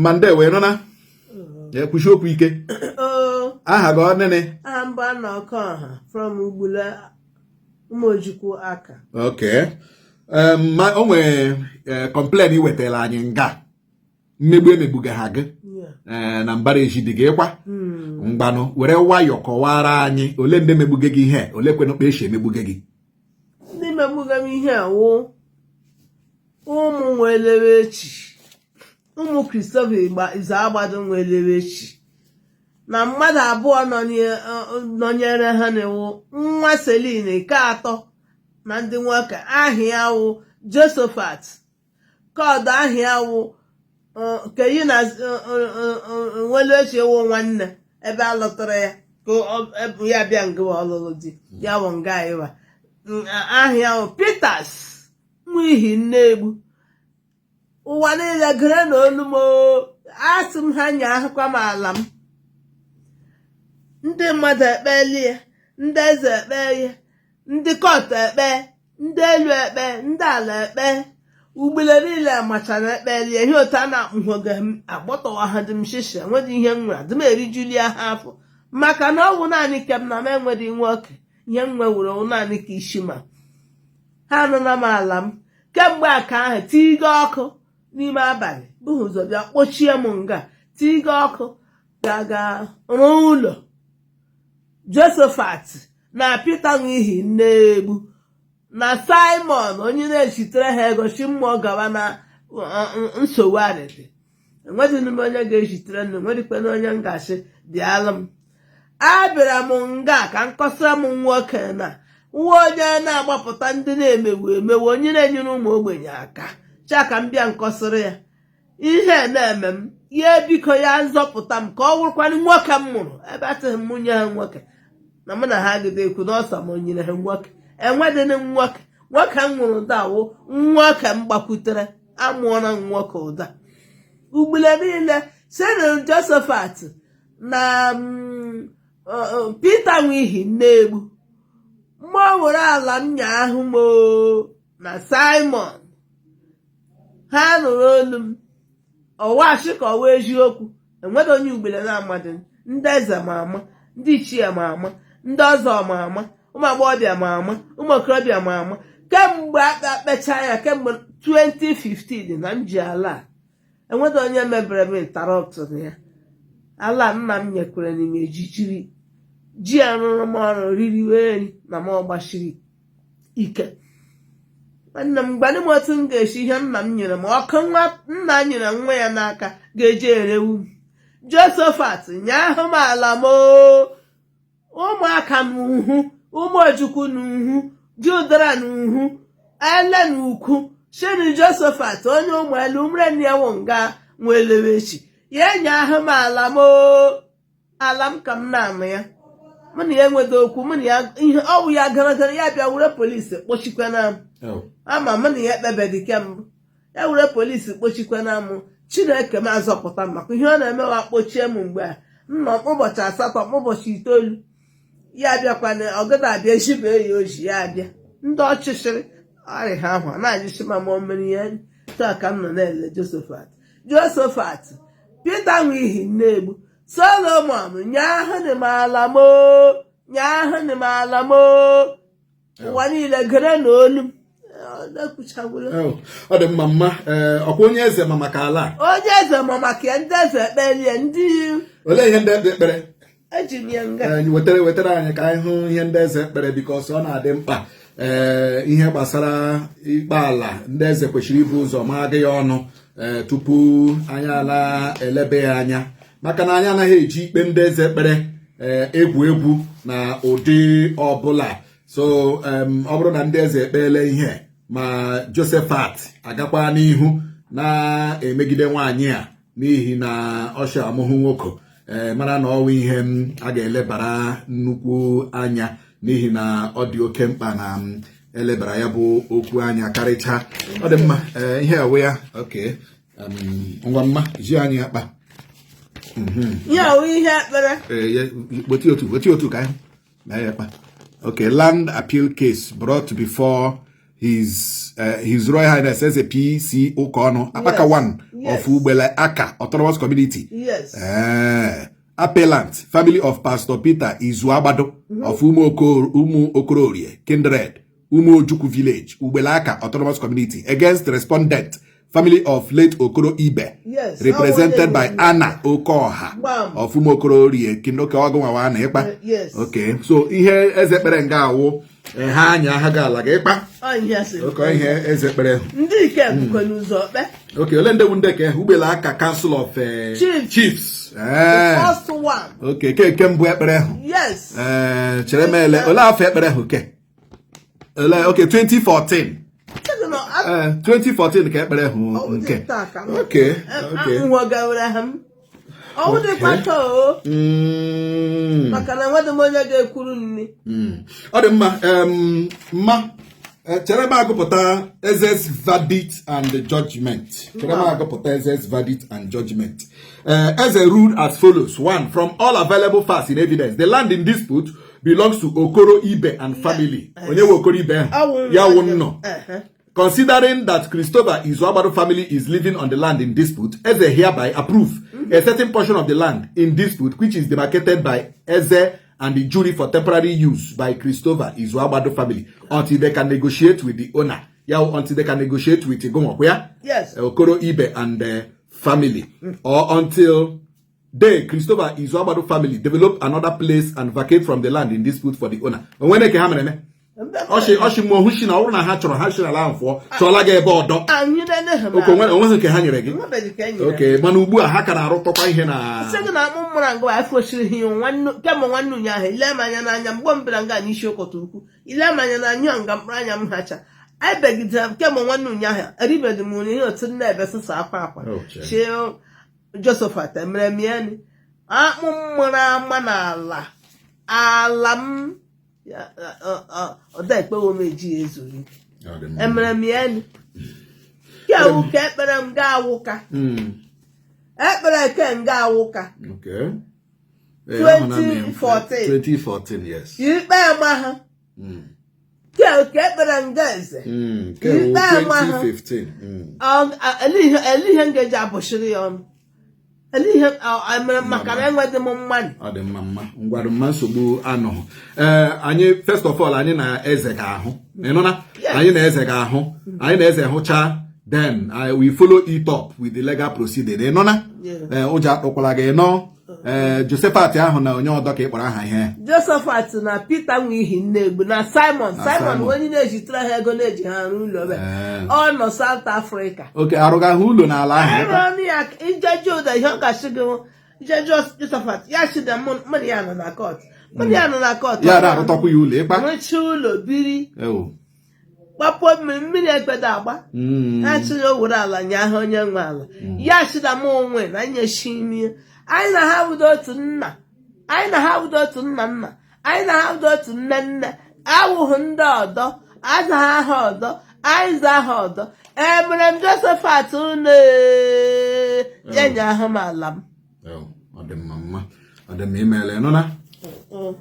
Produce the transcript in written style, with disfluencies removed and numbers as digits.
Mma, ndewo, ị nụna? Kwuchi okwu ike. Oo. Aha gị ọnịnị? Aha m bụ Anna Ọkọha from Ugbule Ụmụojukwu Aka. Okay. Ma o nwere complain i wetara anyị nga mmegbu emegbuga ha gị na mbara eji dị gị kwa. Ngwanụ, were nwayọọ kọwara anyị ole ndị megbuge gị ihe, ole kwenụ kpa esi emegbuge gị. Ndị megbuga m ihe a wụ ụmụ nwelerechi, ụmụ Christopher Igba Izuagbado nwelerechi na mmadụ abụọ nọnyere ha na-ewu nwa Celine nke atọ na ndị nwoke aha ya wụ Josephat kọdụ, aha ya wụ Keyi na nwelechi wụ nwanne ebe a lụtara ya ka ya bịa nga ọlụlụ di ya wụ nga ịwa. Aha ya wụ Peters nwa ihi Nnegbu. Ụwa niile gere na olu m oo. Asị m ha nye ahụkwa m ala m. Ndị mmadụ ekpelie ya, ndị eze ekpe ya, ndị court ekpe, ndị elu ekpe, ndị ala ekpe, ugbule niile machara ekpelie ihe otu a na-akpụghị m agbọtọwa ha dị m shishi. Enweghị ihe m nwere adị m erijulie ha afọ, maka na ọ bụ naanị ke m na m enweghị nwoke. Ihe m nwewere wụ naanị ka isi ma ha anụna m ala m kemgbe aka ahụ tigo ọkụ n'ime abalị bụghị ụzọ bịa kpochie m nga, tigo ọkụ ga-aga rụọ ụlọ. Josephat na Peter n'ihi Nnegbu na Simon onye na-echitere ha ego chi mmụọ gawa na nsogbu arịrị. Enweghị m onye ga-echitere m, enweghịkwana onye m ga-asị bịalụ m. Abịara m nga ka m kọsara m nwoke na nwa onye na-agbapụta ndị na-emewu emewu, onye na-enyere ụmụ ogbenye aka cha ka m bịa nkọsịrị ya ihe na-eme m. Ya biko, ya nzọpụta m ka ọ wụrụkwanụ nwoke m mụrụ ebe atịghị m nwunye ha nwoke na mụ na ha agide ekwu n'ọsọ m nyere ha nwoke. Enwedịghị m nwoke. Nwoke m nwụrụ ụda wụ nwoke m gbakwutere amụọla m nwoke ụda. Ugbule niile senu Josephat na Peter nwihi Nnegbu mmụọ were ala m nya ahụ m oo, na Simon ha nụrụ olu m ọwachi ka ọwa eziokwu. Enweghị onye ugbele na-amadị. Ndị eze ma ama, ndị ichie ma ama, ndị ọzọ ma ama, ụmụ agbọghọbịa ma ama, ụmụ okorobịa ma ama. Kemgbe akpa kpecha ya, kemgbe 2015 na m ji ala a, enweghị onye mebere m interrupt na ya. Ala nna m nyekwere n'ime ejijiri ji ya rụrụ m ọrụ riri wee nri na m ọgbachiri ike. Nwanne m, gwanụ m otu m ga-esi ihe nna m nyere m ọkụ nwa nna nyere nwa ya n'aka ga-eji erewu m. Josephat nye ahụ m ala m oo. Ụmụaka n'uhu, ụmụ ojukwu n'uhu, ji ụdara n'uhu, ele n'ukwu shenu. Josephat onye ụmụ elu umrenyewo nga nwelewechi ya enye ahụ m ala m oo. Ala m ka m na-anụ ya, mụ na ya enweghị okwu, mụ na ya ihe ọ bụ ya gara gara ya bịa were polisi kpochikwana m. Ama mụ na ya ekpebedị kemgbe ya were polisi kpochikwana m. Chineke m azọpụta m maka ihe ọ na-emewa kpochie m mgbe a m nọ ụbọchị 8, ụbọchị 9. Ya bịakwana ọgọdọ abịa jibe ya oji ya abịa ndị ọchịchịrị ọrịa ha ahụ na-ajụchi ma ma o mere ya taa ka m nọ na-ele Josephat, Josephat, Peter nwihi Nnegbu, Solomon nye ahụ m ala m oo, nye ahụ m ala m oo. Ụwa niile gere na olu m. Ekwuchagwụla. Oh, ọ dị mma. Mma, ee, ọkwa onye eze ma maka ala a? Onye eze ma maka ya, ndị eze ekpelie, ndị Olee ihe ndị eze ekpere? Eji m ya nga. Ee, wetara anyị ka anyị hụ ihe ndị eze ekpere, because ọ na-adị mkpa. Ee, ihe gbasara ikpe ala, ndị eze kwesịrị ibu ụzọ maa gị ya ọnụ, ee, tupu anyị ala elebe ya anya, maka na anyị anaghị eji ikpe ndị eze ekpere, ee, egwu egwu na ụdị ọbụla. So ọ bụrụ na ndị eze ekpeele ihe ma Josephat agakwa n'ihu na-emegide nwaanyị a n'ihi na ọ shi amụhụ nwoke, ee, mara na ọwụ ihe m a ga-elebara nnukwu anya, n'ihi na ọ dị oke mkpa na m elebara ya bụ okwu anya karịchaa. Ọ dị mma. Ee, ihe ewe ya oke. Ngwa mma, ji anyị akpa. Ihe awụ ihe ekpere. Ee, weta otu, weta otu ka anyị mee ya kpa. Okay, land appeal case brought before His Royal Highness Eze PC Ụkọnụ Akpaka 1 of Ugbele Aka Autonomous Community. Appellant, family of Pastor Peter Izuagbado of Umu Okororie Kindred, Umu Ojukwu Village, Ugbele Aka Autonomous Community, against respondent, family of late Okoro Ibe, represented by Anna Okoha Gbam. of Umu Okororie Kindred. Okay, ọgụ nwa na ịkpa. Yes. Okay, so ihe eze kpere nga awụ ha anya ha ga ala ga ịkpa. Ọ ihe a sịrị. Okay, ihe eze kpere. Ndị ike bukwe n'ụzọ kpe. Okay, ole ndị bụ ndị ke Ugbele Aka Council of Chiefs. Chiefs. The first one. Okay, ke mbụ ekpere ahụ. Yes. Ee, chere m ele ole afọ ekpere ahụ ke ole. Okay, 2014. Sị na Ee, 2014 ka ekpere ahụ ọ dị nke. taa ka m. Okay. Nwegawara ha m. Ọ dịkwa ka o maka na enweghị m onye ga-ekwuru nni. Ọ dị mma. Mma, chere m agụpụta Eze's verdict and the judgment. Chere m agụpụta Eze's verdict and judgment. Eze ruled as follows. One, from all available facts in evidence, the land in dispute belongs to Okoro Ibe and family. Onye nwe Okoro Ibe ahụ? Ọ wụ Ya wụ nwa nnọ. Considering that Christopher Izuagbado family is living on the land in dispute, Eze hereby approve a certain portion of the land in dispute, which is demarcated by Eze and the jury, for temporary use by Christopher Izuagbado family until they can negotiate with the owner. Yeah, until they can negotiate with Igomokwa, Yes. Okoro Ibe and the family, or until they, Christopher Izuagbado family, develop another place and vacate from the land in dispute for the owner. Onwene ke ha mere eme? Ọchị mmụọ hụ shi na ọ bụrụ na ha chọrọ ha shi n'ala ahụ fụọ chọọla gị ebe ọdọ. Anyị na-ene ha. Oke onwe onweghị nke ha nyere gị. Nwebeghị ka e nyere. Oke, mana ugbu a ha ka na-arụtọkwa ihe na Sị gị na akpụ mụra ngwa afọ osiri ha nwanne kemgbe nwanne ụnyaahụ. Ile m anya n'anya mgbe m bịara nga n'isi ụkọta ukwu, ile m anya n'anya nga mkpụrụ anya m hacha. Anyị begidere kemgbe nwanne ụnyaahụ, eribeghị m nri ihe otu nna ebe sụsọ akwa akwa. Oh, chi Josephat emere m ya ni akpụ mụrụ ama n'ala ala m ya, ọ da ekpewo m eji ya ezuru ike. Ọ dị mma. Emere m ya ni kewu ka ekpere m ga awụka. Ekpere ke nga awụka. Okay. Ahụ na m ya. 2014. 2014, yes. Ikpe ma ha ke ka ekpere nga eze. Nke wụ Ikpe ama ha. 2015. Ele ihe m ga-eji abụchiri ya ọnụ, ele ihe mere maka na enweghị m mmadụ. Ọ dị mma, mma, ngwarụ mma, nsogbu anọghị. Ee, anyị, first of all, anyị na eze ga-ahụ, ị nụ na? Yes. Anyị na eze ga-ahụ, anyị na eze hụchaa, then we follow it up with the legal proceeding, ị nụ na? Yeah. Ee, ụjọ akpọkwala gị nọ. Ee, Josephat ahụ na onye ọdọ ka ị kpọrọ aha ihe. Josephat na Peter nwe ihi nnegbu na Simon. Na Simon. Simon. Onye na-ejitere ha ego na-eji ha arụ ụlọ ebe ọ nọ South Africa. Oke arụga ahụ ụlọ n'ala ahụ ebe a? Arụ ya ijeje ụda ihe ọ ga-asị gị ijeje Josephat ya sị na mụ na ya nọ na court, mụ na ya nọ na court. Ya na-arụtakwa ya ụlọ ịkpa. Rụchaa ụlọ biri. Ewo. Kpapuo mmiri, mmiri egbede agba. Ha sị na o were ala nye ahụ onye nwe ala ya sị na mụ onwe na nyechi ime anyị na ha wudo otu nna, anyị na ha wudo otu nna nna, anyị na ha wudo otu nne nne, awụghị ndị ọdọ aza ha ọdọ, anyị za ha ọdọ. Emere m Josephat unu ya nye ahụ m ala m. Ewo, ọ dị mma, mma, ọ dị mma, imeela, ị nụ na? Mm.